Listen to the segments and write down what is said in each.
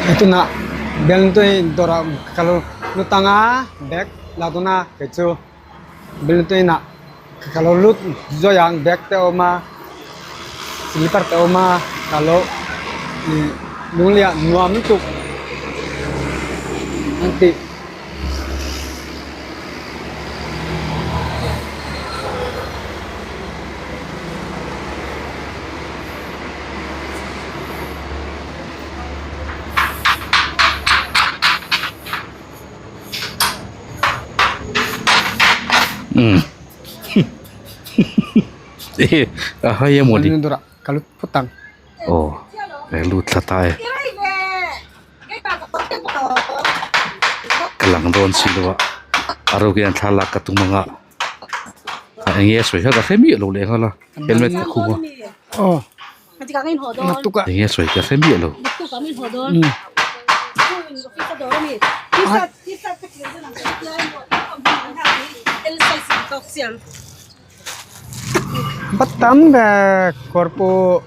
Tunah Belntui dawrah ka lo lut ang a bag la dawn a kei chu Belntui inah ka lo lut zuai ang bag te a awm a slipper te a awm a ka lo ih lungleiah nuam lutuk an tih. A hai emaw ni aw lut thla ta e. Ka lang dawn si lo a a ro hian thlalak ka tum ang a a eng nge a sawi kha ka hre miah lo leh nghal a helmet ka khum a eng nge a sawi ka hre miah lo. Tam ber kawr pawh.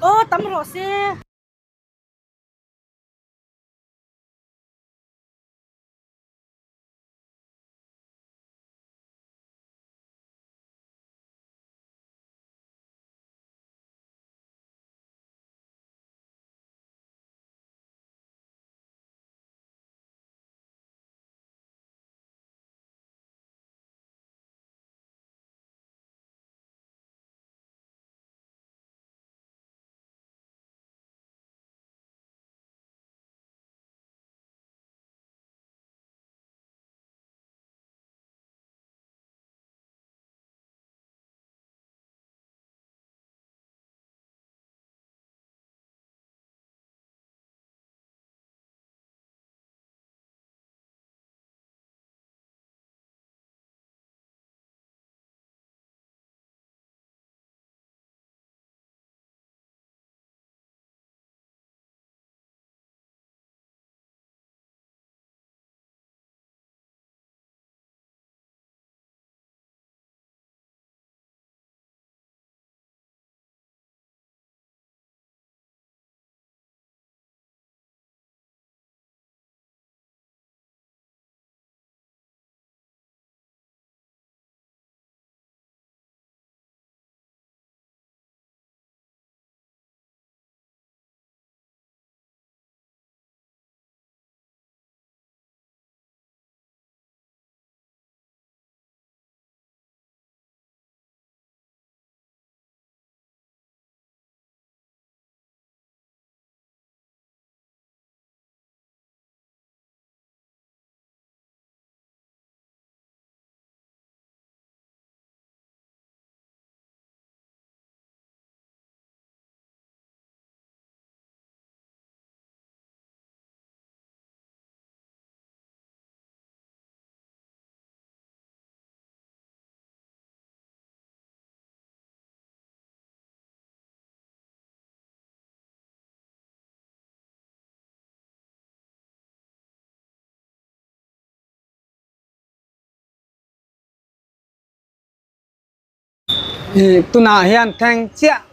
Ih tunah hian thleng chiah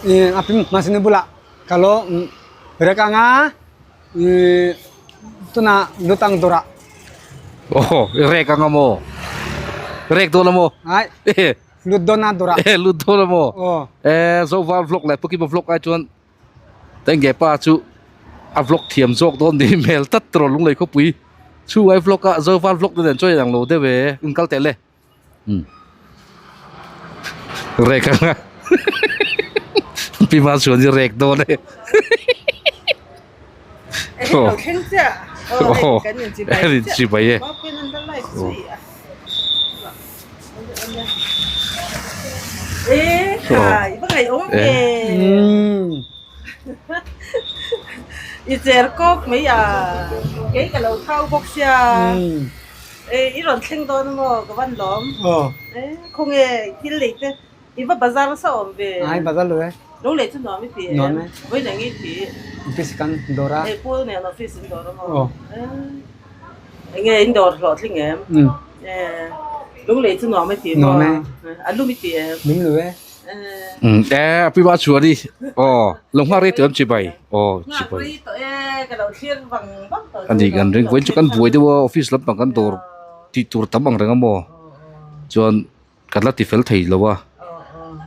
ih a pin mahse bulah ka lo rek ang a ih tunah lutang dawrah. Aw i rek ang a maw? Rek dawn a maw? Ai lut dawn a dawrah. E lut dawn a maw? Aw. E Zoval vlog leh Pukima vlog ai chuan Tengge pa chu a vlog thiam zawk dawn ni hmel tlat tawh lunglei khawpui chhungai vlog a Zoval vlog te nen chuan inang lo deuh e inkal teh le. Rek anga Pi Ma chuan i rek dawn e. Aw thleng chiah. Aw kan in chibai e. I cher kawk mai a kei ka lo thau bawk sia. E i rawn thleng dawn a maw ka van lawm. Aw. E khawnge thil lei te i va bazar nasa awm ve. Ai bazar lo e. Lo lei chu nuam i ti em? Nuam e. Vawiin eng i ti? Office kan dawr a. E pu nen office in dawr a maw? Aw. E enge in dawr hlawhtling em? Um. E lunglei chu nuam i ti maw? Nuam e. A lum i ti em? Lum lo e. Um e pi ma chuani aw lo nghak rei tawh em chibai aw chibai ani kan ring vawiin chu kan buai deuh a office lampang kan dawr tih tur tam ang reng a maw chuan kan la ti fel thei lo a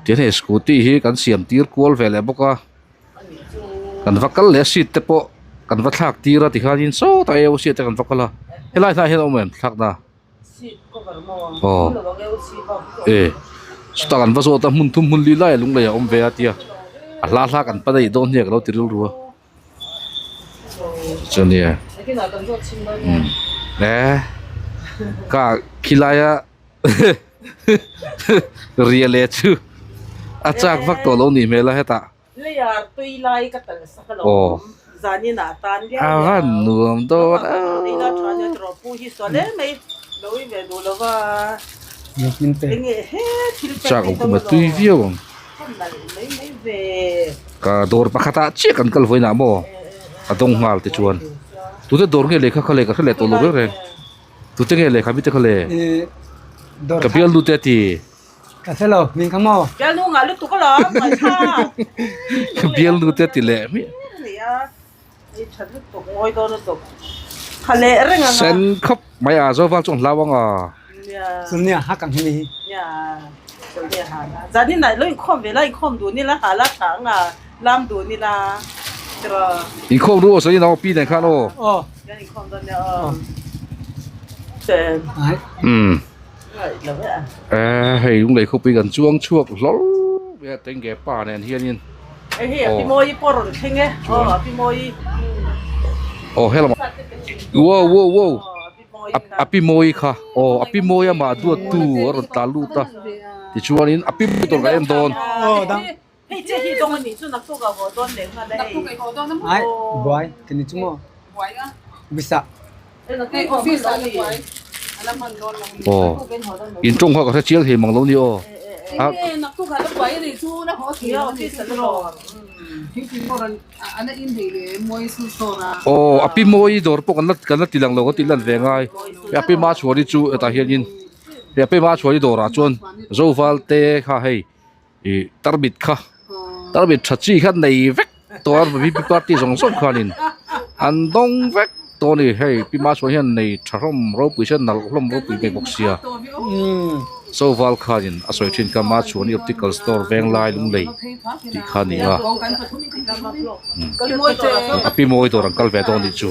tin hei scooty hi kan siam tir kual ve leh bawk a kan va kal leh a seat te pawh kan va thlak tir a tikhanin sawtah a seat te kan va kal a helai hnaiah hian a awm em thlak na. Aw e chutah kan va zawt a hmun thum hmun li lai a lung lei a awm ve a tia a hla hla kan pan a ih dawn hniak alo ti rilru a chuan umm e ka khilaia ria leh chu a chak vak tawh lo nih hmel a hetah. Aw a van nuam dawn a chak awm kum a tui viau ang ka dawr pakhat ah chiah kan kal vawiin ah maw a dawng nghal te chuan tute dawr nge lehkha kha le ka hre leh tawh lo reng reng tute nge lehkha mite kha le ka bialnu te a ti. Ka hre lo, min kha maw? Bialnu ngah lutuk alawm, ngaithla. Ka bialnu te ti leh hmiah. Nia, ei that lutuk, ngawi dawn lutuk. Tha leh reng anga. Sen khawp mai a, Zoval chu an hlau anga. Nia. Chulnia ha kang hi ni hi. Nia, chulnia ha la. Zanin ah lo inkhawm ve la, inkhawm dun ila, ha la tha anga, lam dun ila. Tiraw. Inkhawm ru aw sawi nau pi nen khan aw. Aw. Kan inkhawm dawn nia aw. Sen. Ai. Umm. Eh hei lunglei khawpui kan chuang chhuak hlawl mai a tenge pa nen hianin aw helama wow wow wow a pi mawi kha aw a pi mawi amah duat tu a rawn tlan lut a tichuanin a pi mawi tur kan en dawn. Ai buai kani chu maw bisa. Aw in tawng kha ka hre chiang thei mang lo ni aw. Aw a pi mawi dawr pawh kan la kan la ti lang lo kan tih lan ve ngai a pi ma chhuani chu hetah hianin a pi ma chhuani dawrah chuan zoval te kha hei. Ih tarmit kha tarmit tha chi kha nei vek tawh a vp party zawng zawng khanin an dawng vek tawh a ni hei pi mahsual hian nei tha hlawm ropui se nalh hlawm ropui ve bawk sia Soval khanin a sawi thin kha Mahsuani optical store Venglai Lunglei tih kha a ni a a pi mawi dawr an kal ve dawn anih chu.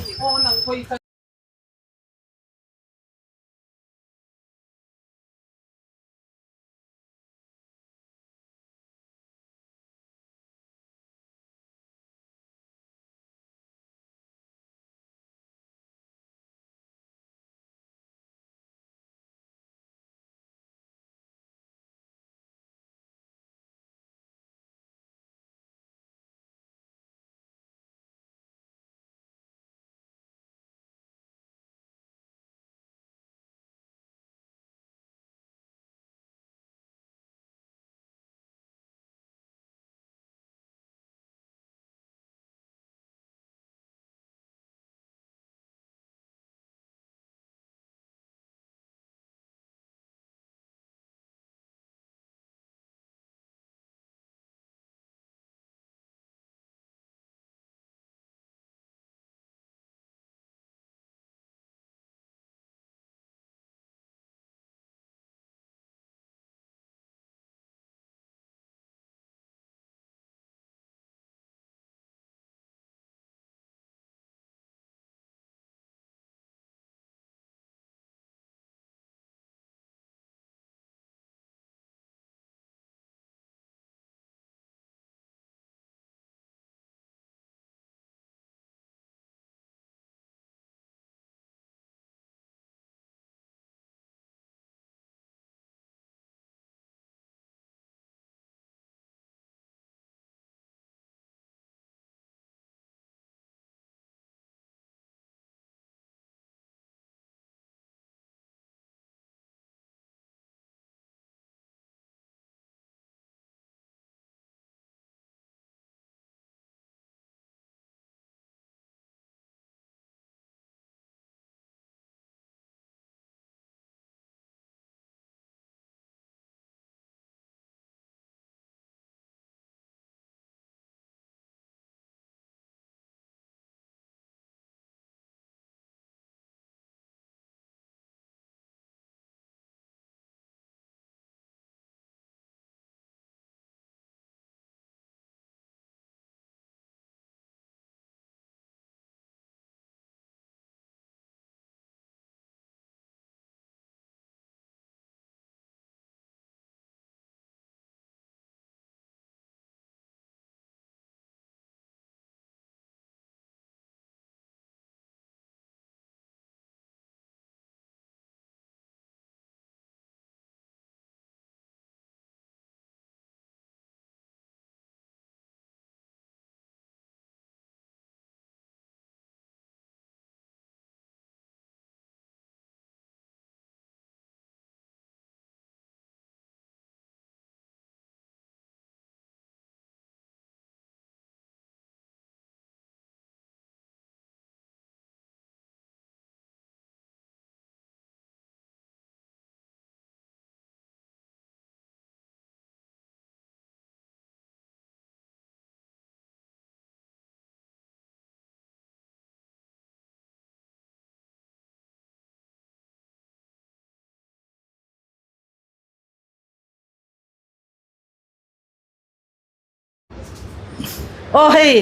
Aw hei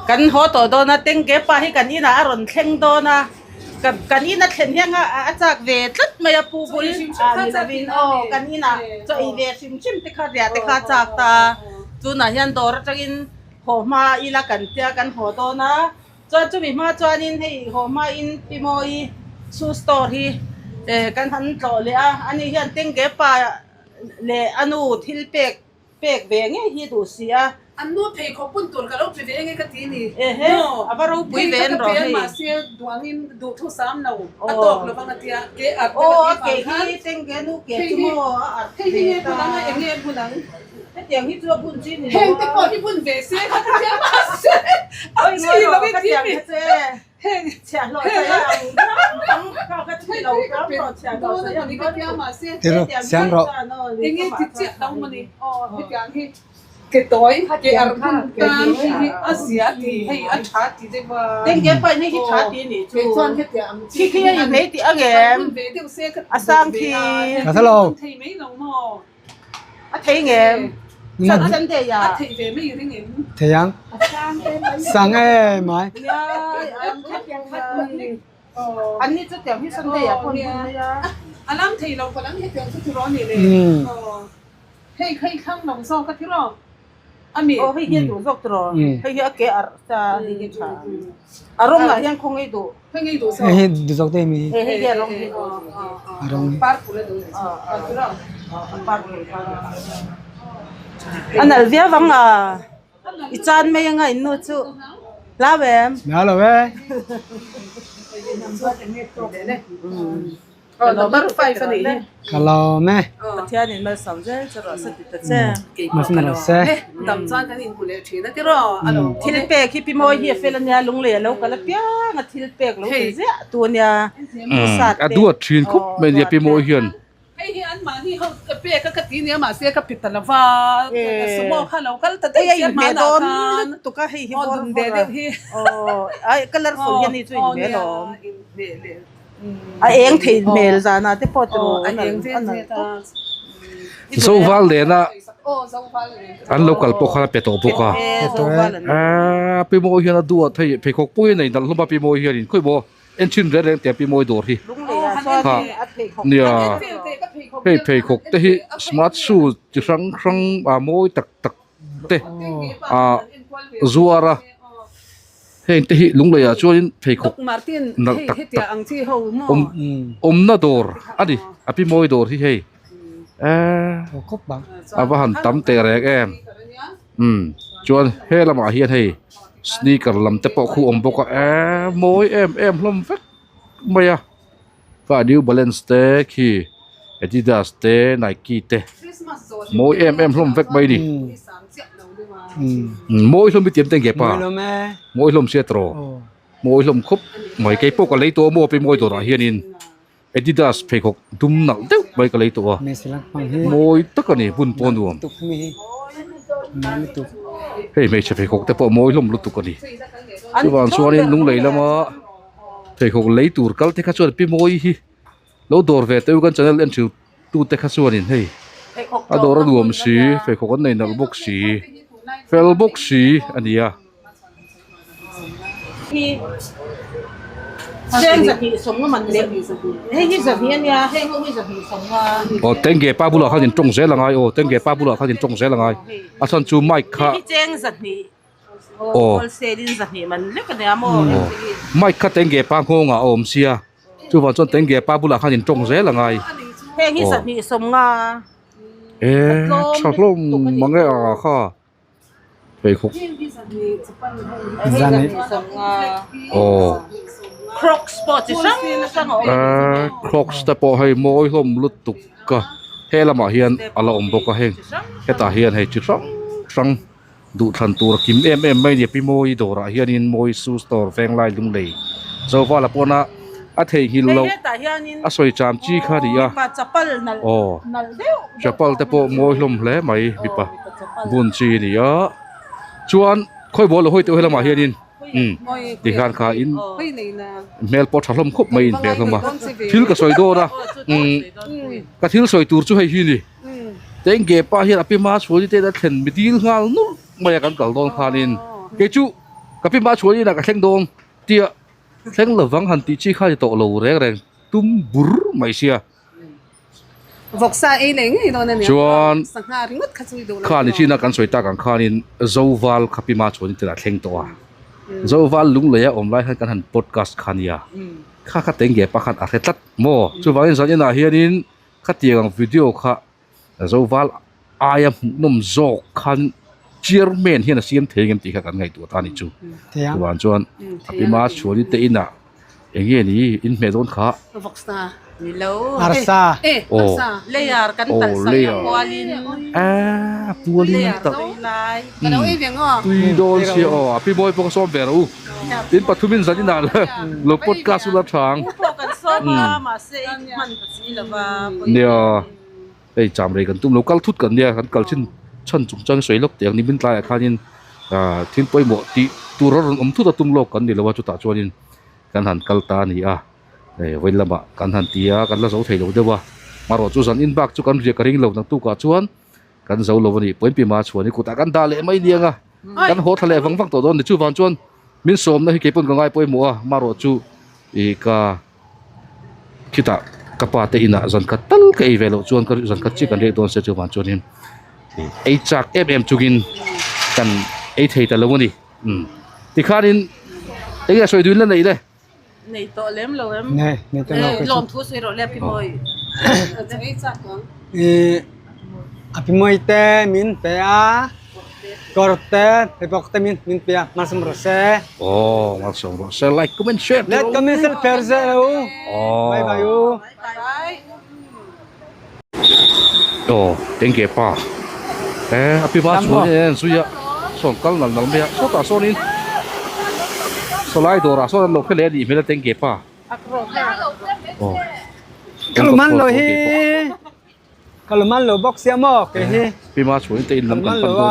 kan haw tawh dawn a tengge pa hi kan inah a rawn thleng dawn a kan ina thlen hian a chak ve tlat mai a pu bul ah ni lovin aw kan inah chaw ei ve hrim hrim te kha riah te kha a chak ta a tunah hian dawr atangin haw hma ila kan tia kan haw dawn a chuan chumi hma chuanin hei haw hmain Pi Mawi shoe store hi eh kan han tlawh leh a ani hian tengge pa leh a nu thil pek Pek ve ngei hi duh si a. An nu pheikhawk bun tur ka lo pe ve nge ka ti ni. Ehe, a va ropui ve en rawh hei. Mahse duangin duhthu sam lo, a tawk lo vang a tia, ke art te ka tih vang khan. Aw, a ke hi tengge nu ke chu maw a art ve ta. Hei hi nge bun ang a, eng nge bun ang? Hetiang hi chu a bun chi ni lo a. Heng te pawh hi bun ve se ka ti tia mahse a chi lo i ti mi. Heng A thei ngem? Chan chan te ya. A thei ve mai ring em? Thei ang. Sang e mai. An ni chu tiang hi Sunday ah pawh an hun mai a. A lam thei lo palang hetiang chu tiraw ni le. Hei hei thlang lo zawk a tiraw a mi. Aw hei hi a duh zawk tiraw. Hei hi a ke arh ta hei hi tha. A rawng ah hian khaw ngei duh. Hei ngei duh zawk. Hei hi duh zawk te mi. Hei hei hi a rawng hi. A rawng hi. Purple a duh tiraw. A nalh viau ang a. I chan mai anga in nu chu hlau em? Hlau lo e. Aw number 5 a nih hi. Ka lawm e. Pathian in malsawm zel che rawh se ti ta che. Malsawm rawh se. Dam chuan kan inhmu leh thin a tiraw a lo. Thil pek hi Pi Mawi hi a fel ania lunglei a lo kal apiang a thil pek lo ti ziah tu ania. A duat thin khawp mai ania Pi Mawi hian. Hei hi anmahni ho ka pek a ka ti nia mahse ka pe ta lova sumo kha lo kal ta daih sia hmanah khan aw dun ve deuh hi colourful hian hi chu in hmel awm a eng thei hmel zana te pawh tiraw a eng ve ve ta Zoval nena an lo kal pawh khan a pe tawh bawk a pi mawi hian a duat hei pheikhawk pawh hi a nei nalh hlawm a pi mawi hianin khawi maw En chhin reng reng teh pi mawi dawr hi ha nia hei pheikhawk te hi smart shoe chi hrang hrang ah mawi tak tak te ah zuar a heng te hi lunglei ah chuanin pheikhawk nalh tak tak awm awmna dawr a ni a pi mawi dawr hi hei eee a va han tam teh reng em. Umm chuan he lamah hian hei sneaker lam te pawh khu awm bawk a eee mawi em em hlawm vek mai a kha new balance te khi adidas te nike te mawi em em hlawm vek mai a ni umm mawi hlawm hi ti em te nge pa mawi hlawm sia tawh mawi hlawm khawp mai keipawh ka lei tawh a maw pawimawh dawrah hianin. Adidas pheikhawk dum nalh deuh mai ka lei tawh a, mawi tak a ni hmun pawh a nuam. Hei hmeichhe pheikhawk te pawh mawi hlawm lutuk a ni. Chuvang chuanin lunglei lama pheikhawk lei tur kal te kha chuan pi mawi hi lo dawr ve teuh kan channel en thin tu te kha chuanin hei a dawr a nuam si pheikhawk an nei nalh bawk si fel bawk si a ni a. Aw tengge pa bulah khan in tawng zel angai aw tengge pa bulah khan in tawng zel angai a chhan chu mic kha aw mic kha tengge pa nghawngah a awm sia chuvang chuan tengge pa bulah khan in tawng zel angai aw e tha hlawm mange a kha. Pheikhawk aw eee crocs te pawh hei mawi hlawm lutuk a he lamah hian a la awm bawk a heng hetah hian hei chi hrang hrang duhthlan tur a kim em em mai a ni pi mawi dawrah hianin mawi shoe store venglai lunglei zovala pawna a theihnghilh loh a sawi cham chi kha a ni a aw. Chapal te pawh mawi hlawm hle mai mipa bun chi a ni a chuan khawi ball lo hawi teuh helamah hianin umm tikhan kha in hmel pawh tha hlawm khawp mai in hmel hlawm a thil ka sawi dawn a umm ka thil sawi tur chu hei hi a ni tengge pa hian a pi ma chhuani te a thlen mi dil nghal nulh mai a kan kal dawn khanin. Kei chu ka pi ma chhuan inah ka thleng dawn tia thleng lovang han tih chi kha ni tawh lo reng reng tum bur mai sia. Vawksa ei leh ngei dawn a nia. Chuan Sangha ringawt kha chu i duh lo kha ni china kan sawi tak ang khanin Zoval kha pi ma chhuan in tih lah thleng tawh a. Zoval Lungleia awm lai khan kan han podcast kha nia. Kha kha tenge pakhat a hre tlat maw? Chuvangin zan inah hianin khatiang ang video kha Zoval aia hmuhnawm zawk khan chairman hian a siam thei ang em tih kha kan ngaihtuah ta a ni chu. Chuvang chuan a pima chhuani te inah eng nge ni in hmeh dawn kha? Arsa. Aw layer a pualin an talh tui dawn sia aw a pi mawi pawh ka sawm ve rawh u tin pathumin zan inah lo podcast ula tha ang nia hei cham rei kan tum lo kal thut kan nia kan kal chin chhan chung chuan sawi lawk teh ang nimin tlaiah khanin ah thil pawimawh tih tur a rawn awm thut a tum lawk kan ni lo a chutah chuanin kan han kal ta a ni a. Hei vawi lamah kan han ti a, kan la zo thei lo deuh a, marawh chu zan in bak chu kan riak ka ring lo naktukah chuan kan zo lo a ni, point pima chhuan hi kutah kan dah leh mai aniang a, kan haw thla leh vang vang tawh dawn a ni, chuvang chuan min sawmna hi keipawhin ka ngai pawimawh a, marawh chu ih ka khitah ka pa te inah zan khat tal ka ei ve loh chuan ka zan khat chiah kan riak dawn sia chuvang chuanin ei chak em em chungin kan ei thei ta lo a ni, umm tikhanin enge sawi duhin la neih le. Nei tawh lem lo em? Nei, nei tawh lo. Lawm thu sawi rawh le Pi Mawi. A Pi Mawi te min pe a, kawr te, pheikhawk te min min pe a, malsawm rawh se. Aw, malsawm rawh se. Like, comment, share. Like, comment, share per zel u. Bye bye u. Aw tengge pa eh a pi ma chhuan en zui a sawn kal nal nal mai a sawtah sawnin sawlai dawrah sawn an lo hre leh a nih hmel a tengge pa aw Kaluman lo hi kaluman lo bawk sia maw kei hi pi ma chhuan te in lam kan pan dawn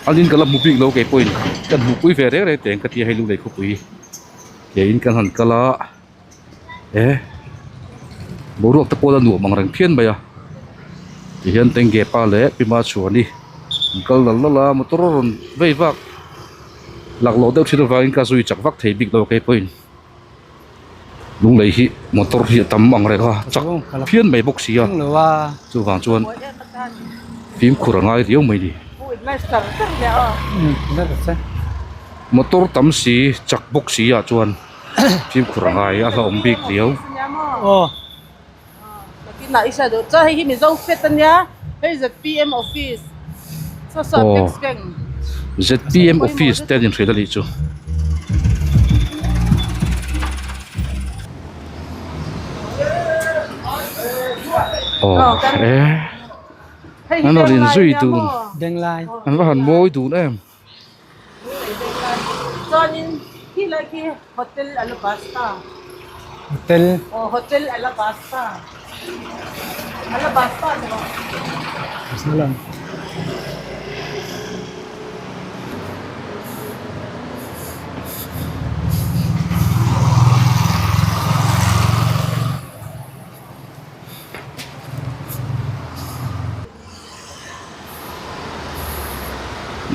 a ni an in ka la hmu bik lo kei pawhin kan hmuhpui ve reng reng teng ka tia hei lunglei khawpui ke in kan han kal a. Eh boruak te pawh la nuam ang reng phian mai a tihian tengge pa leh pi ma chhuani an kal nal nal a motor a rawn vei vak laklawh deuh thin avangin ka zui chak vak thei bik lo keipawhin lunglei hi motor hi a tam ang reng a chak phian mai bawk si a chuvang chuan fimkhur a ngai riau mai a ni. Motor tam si chak bawk si ah chuan. Fimkhur a ngai a hlauhawm bik riau. Aw. Nakinah i hria duh chuan hei hi Mizo fet a nia hei ZPM office saw saw tax bank. ZPM office te an inhrilh a nih chu. Aw e an rawn inzui dun an va han mawi dun em. Chuanin khi lai khi hotel Alabasta Hotel aw hotel Alabasta Alabasta ni maw Salam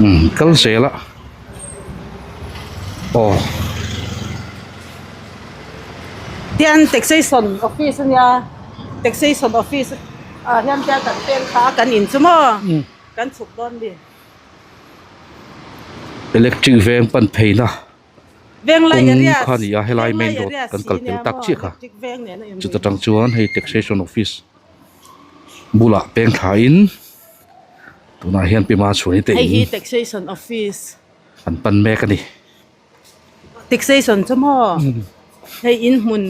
Umm kal zel a aw. Tian taxation office a nia taxation office ah hian tian kan peng kha a kan in chu maw kan chhuk dawn mi. Electric veng pan phei na kawng kha a ni a helai main road kan kal pel tak chiah kha chuta tang chuan hei taxation office. Bulah peng thla in tunah hian pi ma chhuani te Hei hi in taxation office an pan mek a ni. Taxation chu maw hei in hmun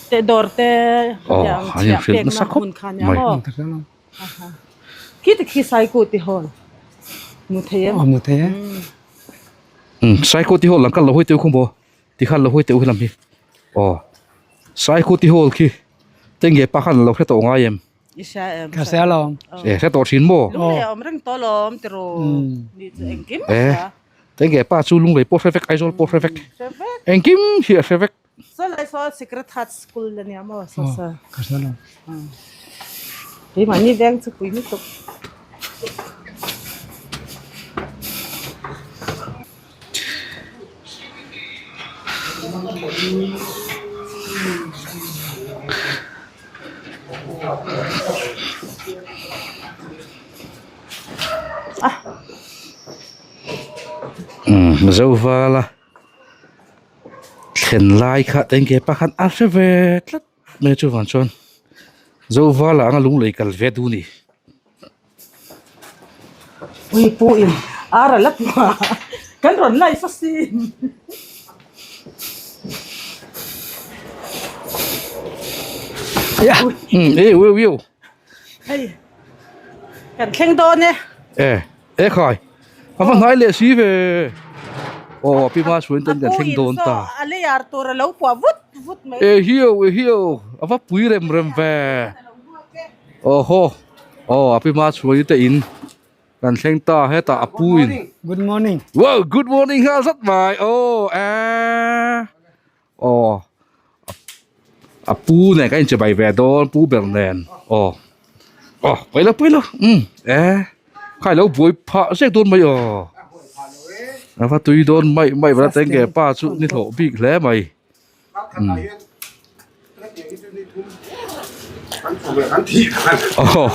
te dawr te Aw hetiang an chhiah inhrilh pekna nasa khawp hmun kha nia mai. maw khi te khi saikut ti hawl hmu thei em? Aw hmu thei e. Umm saikut ti hawl ang kal lo hawi teuh khaw maw tikhan lo hawi teuh helam hi aw saikut ti hawl khi. Tengge pa khan a lo hre tawh ngai em? I hria em? Ka hria lo. E hre tawh thin maw? Lunglei a awm reng tawh lawm ti ru. Ni chu engkim a hria. Tengge pa chu lunglei pawh hre vek, Aizawl pawh hre vek. Hre vek. Engkim hi a hre vek. Saw lai saw Secret Heart School a nia maw saw saw. Ka hria lo. Keimahni veng chu pui lutuk. Umm Zovala thlen lai kha tengge pakhat a hre ve tlat mai a chuvang chuan Zovala anga lunglei kal ve duh a ni. Ui pu in ar a la pua kan rawn live asin. Umm e ui ui Hei kan thleng dawn e. E e khai a va hnai leh si ve aw pi ma chuan ten kan thleng dawn ta. A leiar tur a lo puah vut vut mai. E hiu e hiu a va pui rem rem ve. Aw haw aw a pi ma chhuai te in kan thleng ta hetah a pu in Good morning. Wow good morning nghal zat mai aw eh aw a pu nen kan inche bai ve dawn pu ber nen aw aw pawi lo pawi lo um eh khai lo buai phah zek dawn mai aw a va tui dawn mai mai va teng ke pa chu ni hlawh bik hle mai. Aw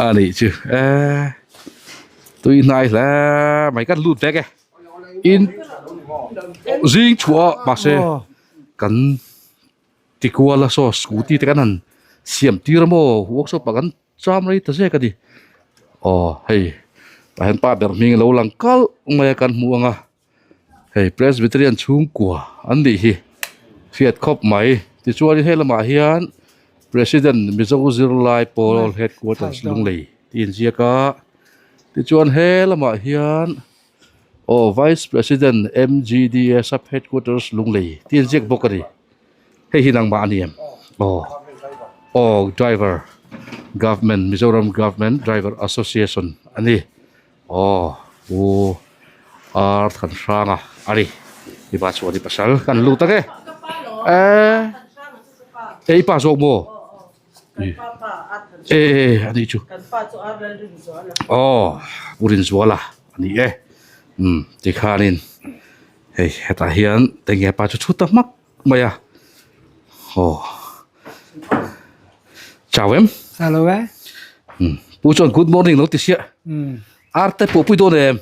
a nih chu eh tui hnai hle mai kan lut vek e in zing chhuah mahse kan tikual a saw scooty te kan han siam tir a maw workshop ah kan cham rei ta zek a ni aw hei tah hian pa ber hming a lo lang kalh mai a kan hmu ang a. Hei Presbyterian chhungkua an nih hi hriat khawp mai tichuan he lamah hian President Mizo Zirlai Pawl Headquarters Lunglei tih a inziak a tichuan he lamah hian aw Vice President M_G_D_A Sub Headquarters Lunglei tih a inziak bawk a ni hei hi nangmah a ni em aw aw driver government Mizoram Government Driver Association a ni. Aw pu ar than hrang a a ni mipa chuan i pasal kan lut ang e eh ei pa zawk maw e a nih chu aw pu Rinzuala a ni e umm tikhanin hei hetah hian enge pa chu chhut ta hmak mai a aw chau em Chau e umm pu chuan good morning lo ti siah umm ar te pawh pui dawn em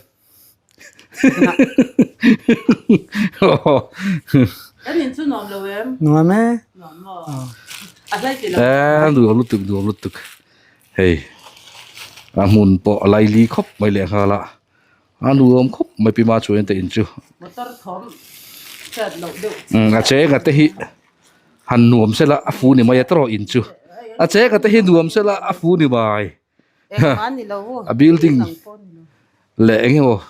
Kan in chu nuam lo em nuam e nuam maw a hlai ti lo eh nuam lutuk nuam lutuk hei a hmun pawh a laili khawp mai leh nghal a. A nuam khawp mai pi ma chuan te in chu. Motor thawm hriat loh deuh. Umm a chenga te hi han nuam sela a fu ni mai a tawrh in chu. A chenga te hi nuam sela a fu ni mai. Engmah ni lo. A building leh eng emaw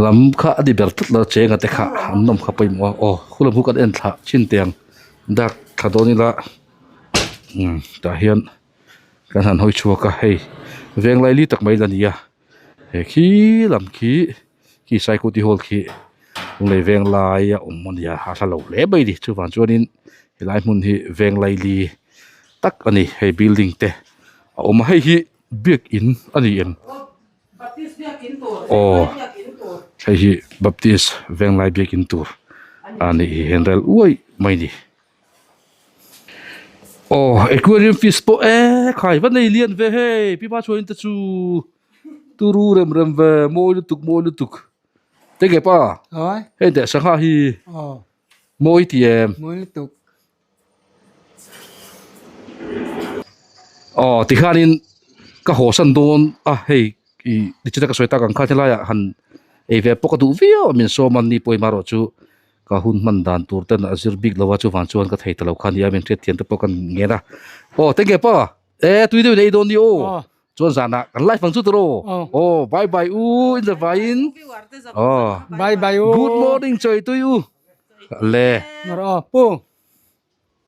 lam kha a ni ber tlat lo a chenga te kha an nawm kha pawimawh a aw khu lam khu kan en thlah chin teh ang dark thla dawn ila umm tah hian. Kan han hawi chhuak a hei veng laili tak mai la ni a he khi lam khi khi saikuti hall khi lunglei veng lai a awm a ni a a hla lo hle mai a ni chuvang chuanin helai hmun hi veng laili tak a ni hei building te a awm a hei hi biakin a ni em aw hei hi baptist venglai biakin tur a nih hi hian rel uaih mai a ni. Aw aquarium fish pawh e khai va nei lian ve hei pi ma chuan te chu turu rem rem ve mawi lutuk mawi lutuk te nge pa hei teh sangha hi mawi ti em mawi lutuk aw tikhanin ka haw san dawn a hei ih nichina ka sawi tak ang khan helaiah han ei ve pawh ka duh viau a min sawm a ni pawimawh erawh chu. Ka hun hman dan tur ten a zir bik lo a chuvang chuan ka thei ta lo kha nia min hriatthiam te pawh kan ngen a aw tenge pa e tui deuh in ei dawn ni aw chuan zanah kan live ang chu tawh aw aw bye bye u in za vaiin aw bye bye u good morning chawi tui u le aw pu.